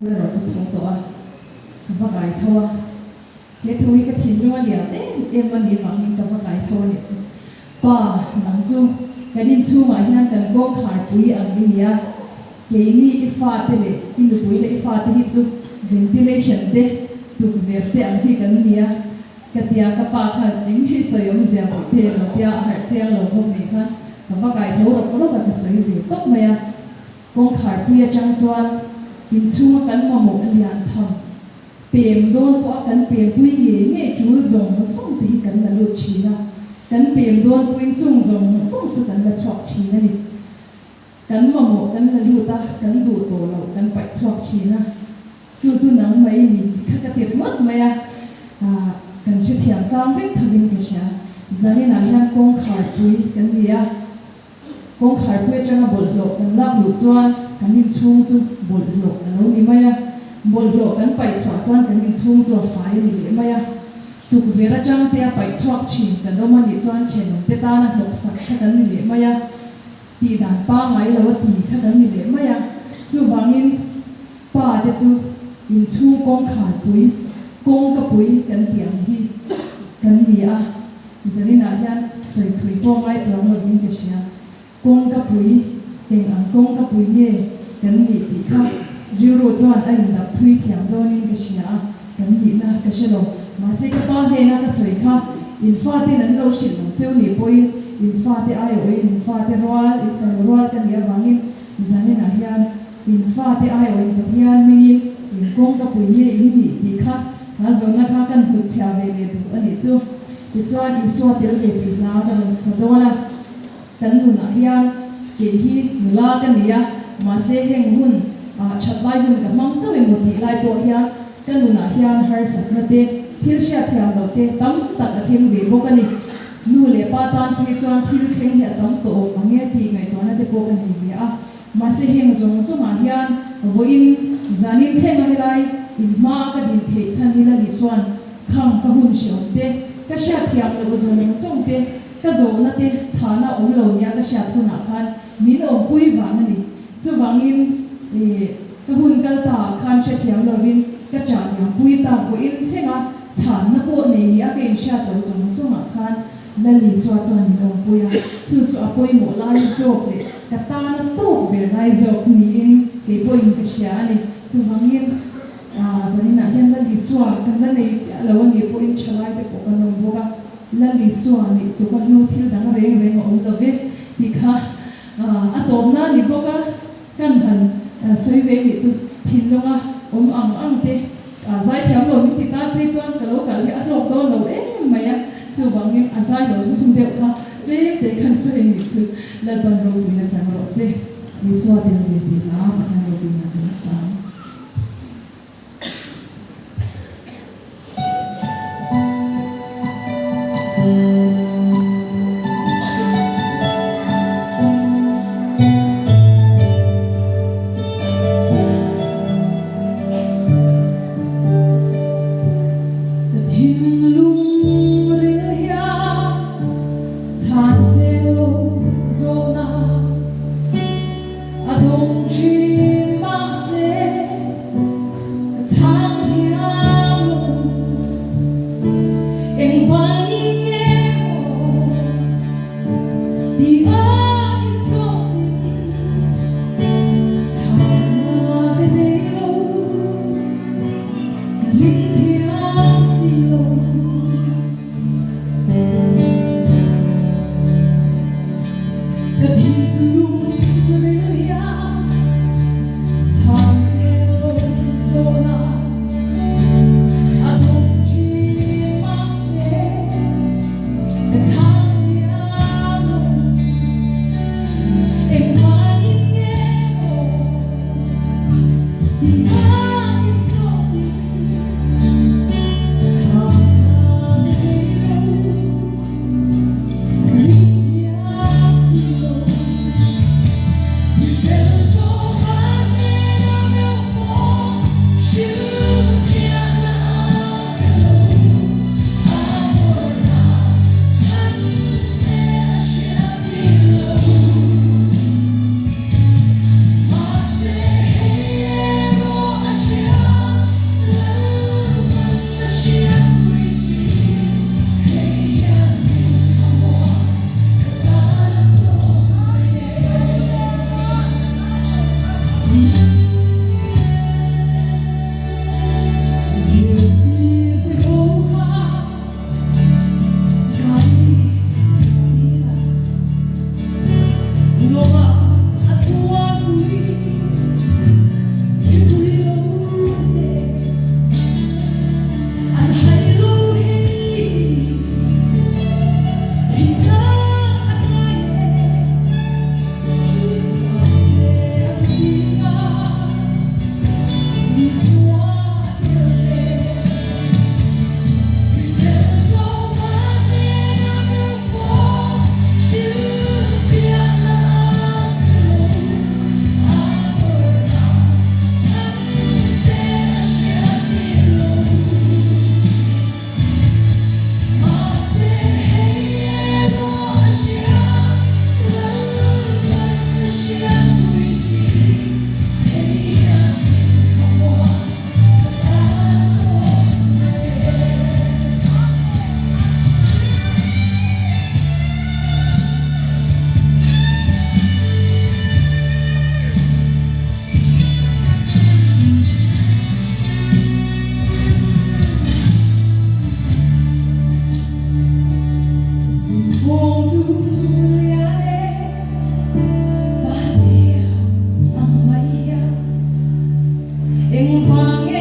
Erawh chu tho tawh a, ka va kai tho a, he thu hi ka thinlung a lian em em a nih vangin ka va kai tho a nih chu. Pa, nang chu kan inchhungah hian kan kawngkhar pui ang i ni a, keini i fate leh i nupui leh i fate hi chu ventilation te, tukverh te ang hi kan ni a, ka tia ka pa khan eng hi sawi awmzia pawh te lo tia a harh chiang lo bawk nih khan ka va kai tho rawk rawk a ka sawi ve tawp mai a. Kawngkharpui atang chuan inchhunga kan mamawh lian tham pem dawn pawha kan pempui ngei ngei tul zawng zawng te hi kan la lut thin a, kan pem dawn pawhin chung zawng zawng chu kan la chhuak thin a ni. Kan mamawh kan la lut a, kan duh tawh loh kan paih chhuak thin a, chu chu nang mai ni kha ka ti ringawt mai a, kan hrethiam tlang vek thovin ka hria. Zaninah hian kawngkharpui kan ni a. Kawngkharpui atanga bawlhhlawh kan lak luh chuan kan inchhung chu bawlhhlawh a lo ni mai a, bawlhhlawh kan paih chhuah chuan kan inchhung chu a fai a ni leh mai a. Tukverh atang te a paih chhuak thin kan awm a nih chuan thenawmte tana hnawksak kha kan ni leh mai a, tihdan pangngai lo a ti kha kan ni leh mai a. Chuvangin pa te chu inchhung kawngkharpui, kawngkapui kan tih ang hi kan ni a. Zaninah hian sawi thui pawh ngai chuang lovin ka hria. Kawngka pui, eng ang kawngka pui nge kan nih tih kha rilru chuan a indap thui thiam dawnin ka hria a, kan nihna ka hre lo. Mahse ka pa hnena ka sawi kha in faten an lo hrilh lo cheu nih pawhin in fate aiawhin in fate rual, in fanu rual ka nih avangin zaninah hian in fate aiawhin Pathian hmingin in kawngka pui nge in nih tih kha Kha zawhna kha kan hnutchhiah ve leh duh a nih chu. Tichuan Isua tel ve tih hla ka rawn sa dawn a. Kan nunah hian kei hi nula ka ni a, mahse heng hun ah that lai hun ka hmang chauh emaw tih lai pawh hian ka nunah hian harsatna te, thil hriatthiam loh te tam tak a thleng ve bawk a ni. Nu leh pa tan phei chuan thil thleng hi a tam tawh awm ang e tih ngaihtuahna te pawh ka nei ve a. Mahse heng zawng zawngah hian vawiin zanin thleng a helai in hma a ka din theih chhan hi Lali chuan khang ka hun hreawm te, ka hriat thiam loh zawng zawng te, ka zawhna te chhana awm lo nia ka hriat hunah khan min awmpui vang a ni. Chuvangin ka hun kal ta ah khan hrethiam lovin ka chah liampui tak vawiin thleng a chhanna pawh nei nia ka inhriat loh zawng zawngah khan Lali chua chuan min awmpui a, chu chu a pawimawh lai zawk leh ka tana tawk ber lai zawk niin kei pawhin ka hria a ni. Chuvangin zaninah hian Lali chua kan la nei chiah lo a nih pawhin thalai te pawh kan awm bawk a, Lali chua nih tuk a hnu thil dang reng reng a awm lo ve tih kha a tawpna a ni bawk a, kan han sawi ve nih chu thinlunga awm ang ang te Zaithiam lo min ti tan phei chuan ka lo kal hi a hlawk dawn lo em mai a, chuvangin a zai lo zawng deuh kha tlem te khan sawi nih chu Lalpan ropuina chang rawh se. Isua tel ve tih hla Pathian ropuina kan chang. Ka thinlung ril hian chhan sel lo zawhna a dawng thin mahse. Engvang nge?